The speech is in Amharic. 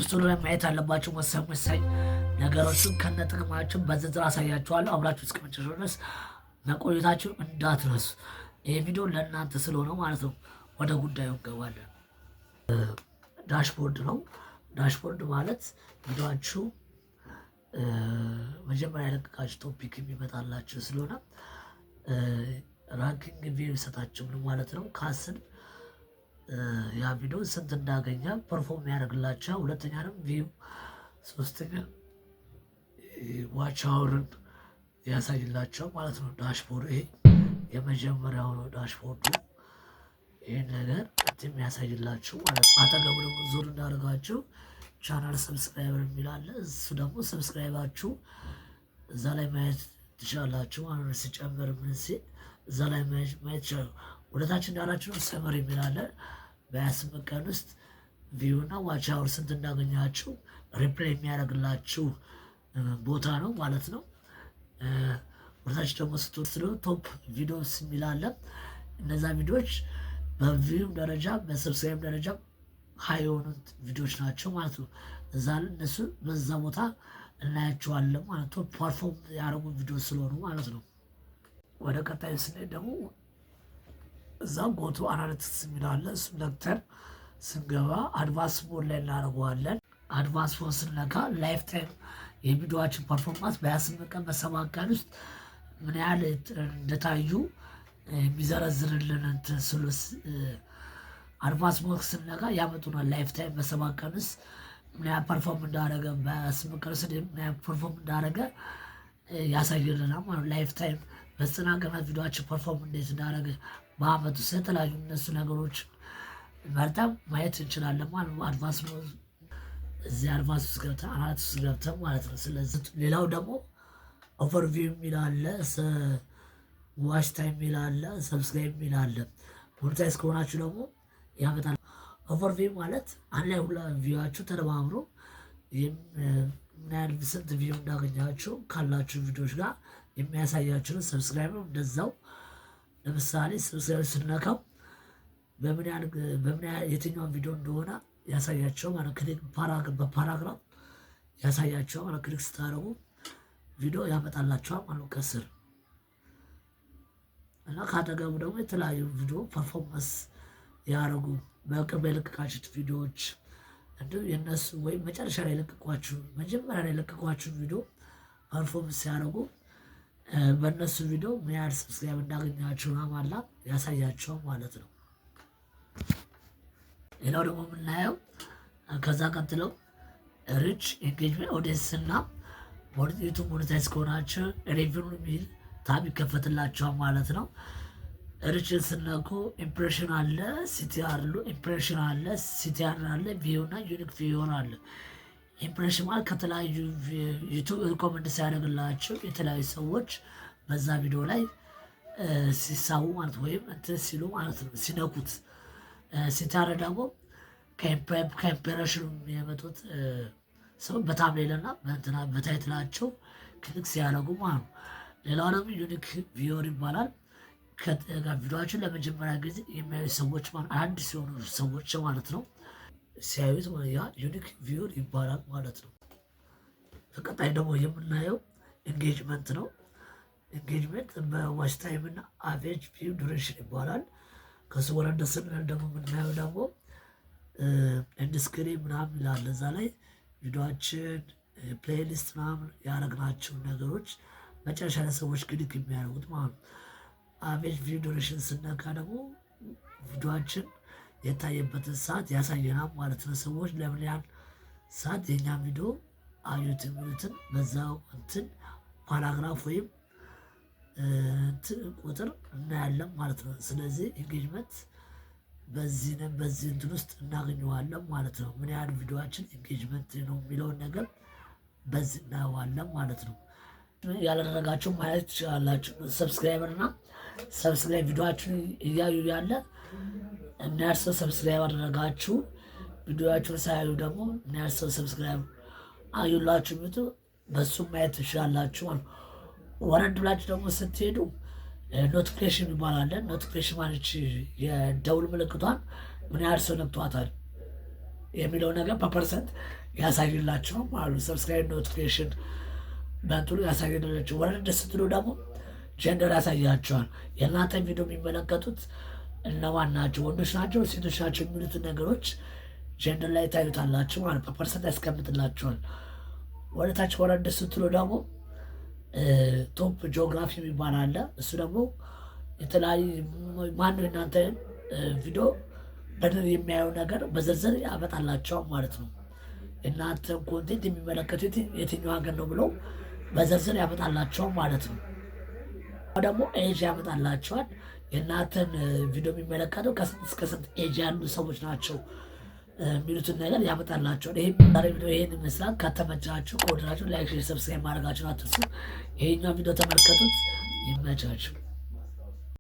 ስቱዲዮ ላይ ማየት ያለባቸው ወሳኝ ወሳኝ ነገሮችን ከነጥቅማቸው በዝርዝር አሳያችኋለሁ። አብራችሁ እስከ መጨረሻው ድረስ መቆየታችሁ እንዳትረሱ። ይህ ቪዲዮ ለእናንተ ስለሆነ ማለት ነው። ወደ ጉዳዩ እንገባለን። Dashboard ነው። Dashboard ማለት ቪዲዮአችሁ መጀመሪያ የለቀቃችሁ topic የሚመጣላችሁ ስለሆነ ranking view ይሰጣችሁ ምን ማለት ነው? ከ10 ያ ቪዲዮ ስንት እንዳገኘ perform ያደርግላቸው። ሁለተኛ ደግሞ view፣ ሶስተኛ watch hour ን ያሳይላቸው ማለት ነው። Dashboard ይሄ የመጀመሪያው ነው። Dashboard ኡ ይህን ነገር የሚያሳይላችሁ ማለት ነው። አጠገቡ ደግሞ ዞር እንዳደርጋችሁ channel subscriber የሚል አለ። እሱ ደግሞ subscribe ኣችሁ እዛ ላይ ማየት ትችላላችሁ ማለት ነው። ሲጨምር ምን ሲል እዛ ላይ ማየት ትችላሉ። ወደታች እንዳላችሁ ነው summary የሚል አለ። በ28 ቀን ውስጥ view እና watch hour ስንት እንዳገኛችሁ reply የሚያደርግላችሁ ቦታ ነው ማለት ነው። ወደታች ደግሞ ስትወስዱ top videos የሚል አለ። እነዛ ቪዲዮዎች በ view ም ደረጃ በ subscribe ደረጃ high የሆኑት ቪዲዮዎች ናቸው ማለት ነው። እዛ እነሱ በዛ ቦታ እናያቸዋለን ማለት ነው። Perform ያደረጉ ቪዲዮ ስለሆኑ ማለት ነው። ወደ ቀጣይ ስንሄድ ደግሞ እዛ go to analytics የሚል አለ። እሱም ነክተን ስንገባ advance mode ላይ እናደርገዋለን። Advance mode ስንነካ lifetime የቪዲዮችን performance በ28 ቀን፣ በ7 ቀን ውስጥ ምን ያህል እንደታዩ የሚዘረዝርልን እንትን ስሉስ advance mode ስንነካ ያመጡናል። Lifetime በ7 ቀን ውስጥ ምን ያህል perform እንዳደረገ፣ በ8 ቀን ውስጥ ምን ያህል perform እንዳደረገ ያሳይልናል ማለት ነው። Lifetime በ90 ቀናት ቪዲዮችን perform እንዴት እንዳደረገ፣ በአመት ውስጥ የተለያዩ እነሱ ነገሮች መርጠን ማየት እንችላለን ማለት ነው። Advance እዚህ advance ውስጥ ገብተን analytics ውስጥ ገብተን ማለት ነው። ስለዚህ ሌላው ደግሞ overview የሚል አለ፣ watch time የሚል አለ፣ subscribe የሚል አለ። Monetize ከሆናችሁ ደግሞ ያመጣል። Overview ማለት አንድ ላይ ሁላ view ኣችሁ ተደማምሮ ምን ያህል ስንት view እንዳገኛችሁ ካላችሁ ቪዲዮዎች ጋር የሚያሳያችሁን፣ subscribe እንደዛው። ለምሳሌ subscribe ስነካው በምን ያህል የትኛውን ቪዲዮ እንደሆነ ያሳያቸው ማለት click በ paragraph ያሳያቸው ማለት click ስታደርጉ ቪዲዮ ያመጣላቸዋል ማለት ነው ከስር። እና ካጠገቡ ደግሞ የተለያዩ ቪዲዮ performance ያደረጉ በቅርብ የለቀቃችሁት ቪዲዮዎች እንዲሁም የእነሱ ወይም መጨረሻ ላይ የለቀቋችሁ መጀመሪያ ላይ የለቀቋችሁ ቪዲዮ perform ሲያደርጉ በእነሱ ቪዲዮ ምን ያህል subscribe እንዳገኛችሁ ማላ ያሳያቸው ማለት ነው። ሌላው ደግሞ የምናየው ከዛ ቀጥለው reach፣ engagement፣ audience እና YouTube monetize ከሆናችሁ revenue የሚል tab ይከፈትላቸዋል ማለት ነው። Reach ን ስነኩ impression አለ፣ CTR impression አለ፣ CTR አለ፣ view እና unique viewer አለ። Impression ማለት ከተለያዩ YouTube recommend ሲያደርግላቸው የተለያዩ ሰዎች በዛ ቪዲዮ ላይ ሲሳቡ ማለት ወይም እንትን ሲሉ ማለት ነው፣ ሲነኩት። CTR ደግሞ ከ impression ኑ የሚመጡት ሰው በ thumbnail እና በእንትና በ title ኣቸው click ሲያደርጉ ማለት ነው። ሌላው ደግሞ unique viewer ይባላል። ቪዲዮችን ለመጀመሪያ ጊዜ የሚያዩ ሰዎች፣ አዲስ የሆኑ ሰዎች ማለት ነው፣ ሲያዩት ያ unique viewer ይባላል ማለት ነው። በቀጣይ ደግሞ የምናየው engagement ነው። Engagement በ watch time እና average view duration ይባላል። ከሱ ወረድ ስንል ደግሞ የምናየው ደግሞ end screen ምናምን ይላል። እዛ ላይ ቪዲዮችን playlist ምናምን ያደረግናቸው ነገሮች መጨረሻ ላይ ሰዎች click የሚያደርጉት ማለት ነው። Average view duration ስነካ ደግሞ ቪዲዮችን የታየበትን ሰዓት ያሳየናል ማለት ነው። ሰዎች ለምን ያህል ሰዓት የኛን ቪዲዮ አዩት የሚሉትን በዛው እንትን paragraph ወይም እንትን ቁጥር እናያለን ማለት ነው። ስለዚህ engagement በዚህ እንትን ውስጥ እናገኘዋለን ማለት ነው። ምን ያህል ቪዲዮችን engagement ነው የሚለውን ነገር በዚህ እናየዋለን ማለት ነው። ያላደረጋችሁ ማየት ትችላላችሁ። Subscriber እና subscribe ቪዲዮችን እያዩ ያለ ምን ያህል ሰው subscribe አደረጋችሁ፣ ቪዲዮችን ሳያዩ ደግሞ ምን ያህል ሰው subscribe አዩላችሁ የሚሉት በሱም ማየት ትችላላችሁ ማለት ነው። ወረድ ብላችሁ ደግሞ ስትሄዱ notification ይባላል። Notification ማለት የደውል ምልክቷን ምን ያህል ሰው ነክቷታል የሚለው ነገር በ percent ያሳይላቸዋል ማለት ነው። Subscribe notification በእንትኑ ያሳይላቸው። ወረድ ስትሉ ደግሞ gender ያሳያቸዋል። የእናንተ ቪዲዮ የሚመለከቱት እነማን ናቸው፣ ወንዶች ናቸው፣ ሴቶች ናቸው የሚሉትን ነገሮች gender ላይ ታዩታላችሁ ማለት በ percent ያስቀምጥላቸዋል። ወደ ታች ወረድ ስትሉ ደግሞ top geography የሚባል አለ። እሱ ደግሞ የተለያዩ ማነው እናንተ ቪዲዮ በደንብ የሚያየው ነገር በዝርዝር ያመጣላቸዋል ማለት ነው። እናንተን content የሚመለከቱት የትኛው ሀገር ነው ብለው በዝርዝር ያመጣላቸዋል ማለት ነው። ደግሞ age ያመጣላቸዋል። የእናንተን ቪዲዮ የሚመለከተው ከስንት እስከ ስንት age ያሉ ሰዎች ናቸው የሚሉትን ነገር ያመጣላቸዋል። ይሄ ዛሬ ቪዲዮ ይሄን ይመስላል። ከተመቻችሁ ከወደዳችሁ like፣ share፣ subscribe ማድረጋችሁን አትርሱ። ይሄኛው ቪዲዮ ተመልከቱት። ይመቻችሁ።